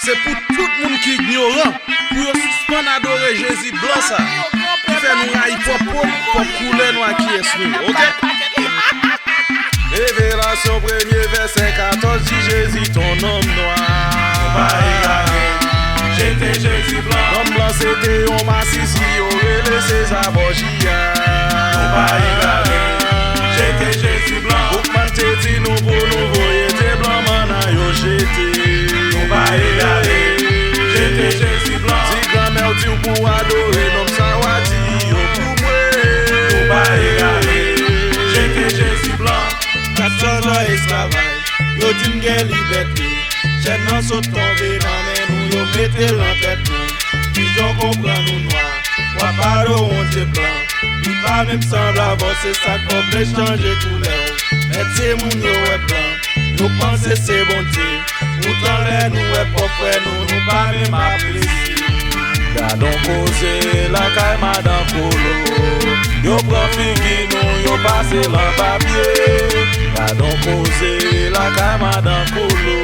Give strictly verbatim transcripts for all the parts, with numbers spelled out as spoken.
Se pou tout moun ki ignoran, pou yo sispann adore Jezi blan sa, ki fè nou rayi pwòp po nou, pwòp koulè nou ak kiyès nou ye, oke? Revelasyon premye vèsè katòz di Jezi t on nonm nwa. Nou pa egare, jete Jezi blan. Nonm blan se te yon masisi, yo rele Seza Bòjya. Nou pa egare, jete Jezi blan. Boukman te di nou pou nou voye de blan mannan yo jete. Nou pa egare, jete Jezi blan. Di granmè w di w pou adore nonm sa w a di yo pou mwen. Nou pa egare, jete Jezi blan. Katòz an esklavaj, yo di n gen libète. Chèn nan sot tonbe nan men nou, yo mete l nan tèt nou. Kijan w konprann ou nwa, w ap adore yon Dye blan. Li pa menm sanble avè w, se sa k fè w vle chanje koulè w. Men timoun yo wè blan, yo panse se Bondye. Poutan lè nou wè pwòp frè nou, nou pa menm apresye. Gadon koze lakay madan Kolo. Yo pran figi nou, yo pase l anba pye. Gadon koze lakay madan Kolo.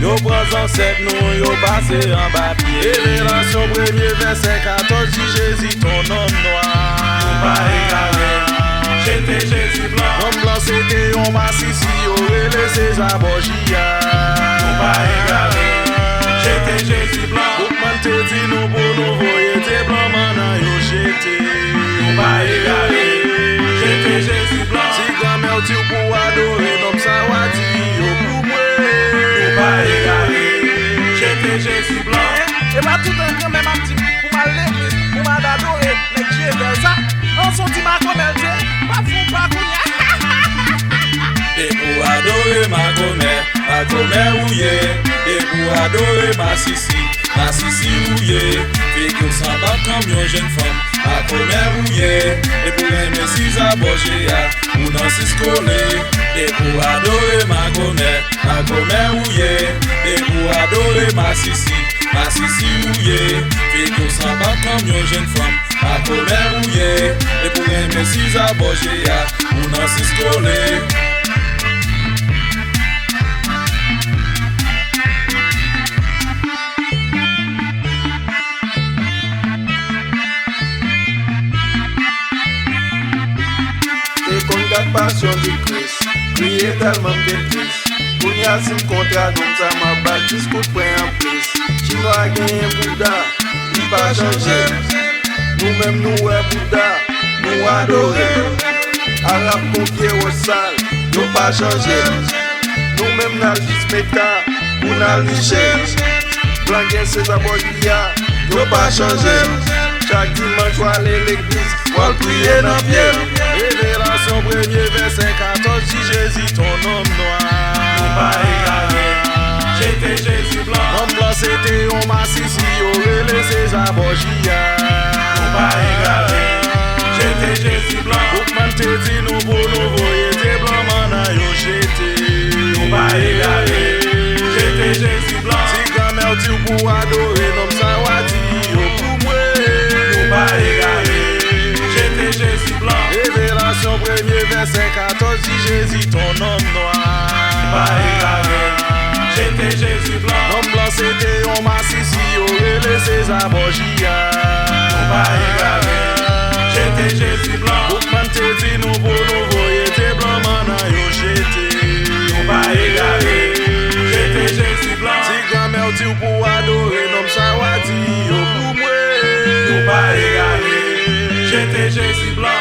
Yo pran zansèt nou, yo pase anba pye. Revelasyon premye vèsè katòz di Jezi t on nonm nwa. Nou pa egare, jete Jezi blan. Nonm blan se te yon masisi, yo rele Seza Bòjya. Nou pa egare, jete Jezi blan. Boukman te di nou pou nou voye de blan mannan yo jete. Nou pa egare, jete Jezi blan. Si granmè w di w pou adore nonm sa w a di yo pou mwen. Nou pa egare, jete Jezi blan. E pa tout tan granmè m ap di m pou m al legliz, pou m al adore nèg Dye bèl sa. An s on ti makomè l te, pa fon pa kounye a. E pou adore makomè, makomè ou ye. E pou adore masisi, masisi ou ye. Figi w sanba kòm yon jèn fanm, makomè ou ye. E pou renmen Seza Bòjya, ou nan sis kole. E pou adore makomè, makomè ou ye. E pou adore masisi, masisi ou ye. Figi w sanba kòm yon jèn fanm, makomè ou ye. E pou renmen Seza Bòjya, ou nan sis kole. Te konn gad Passion du Christ, kriye tèlman m te tris. Kounye a si m kontre ak nonm sa m ap ba l dis kout pwen anplis. Chinwa genyen Bouda, li pa chanje. Nou menm nou wè Bouda, nou adore. Arab konn vye wòch sal, yo pa chanje. Nou menm n al jis Meka pou n al niche. Blan gen Seza Bòjya, yo pa chanje. Chak dimanch w ale legliz, w al priye nan pye. Revelasyon premye vèsè katòz di Jezi t on nonm nwa. Nou pa egare, jete Jezi blan. Nonm blan se te yon masisi, yo rele Seza Bòjya. Nou pa egare, jete Jezi blan. Boukman te di nou pou nou voye de blan mannan yo jete. Nou pa egare, jete Jezi blan. Si granmè w di w pou adore nonm sa w a di yo pou mwen. Nou pa egare, jete Jezi blan. Revelasyon premye vèsè katòz di Jezi t on nonm nwa. Nou pa egare, jete Jezi blan. Nonm blan se te yon masisi, yo rele Seza Bòjya. Nou pa egare, jete Jezi blan. Boukman te di nou pou nou voye de blan mannan yo jete. Nou pa egare, jete Jezi blan. Si granmè w di w pou adore nonm sa w a di yo pou mwen. Nou pa egare, jete Jezi blan.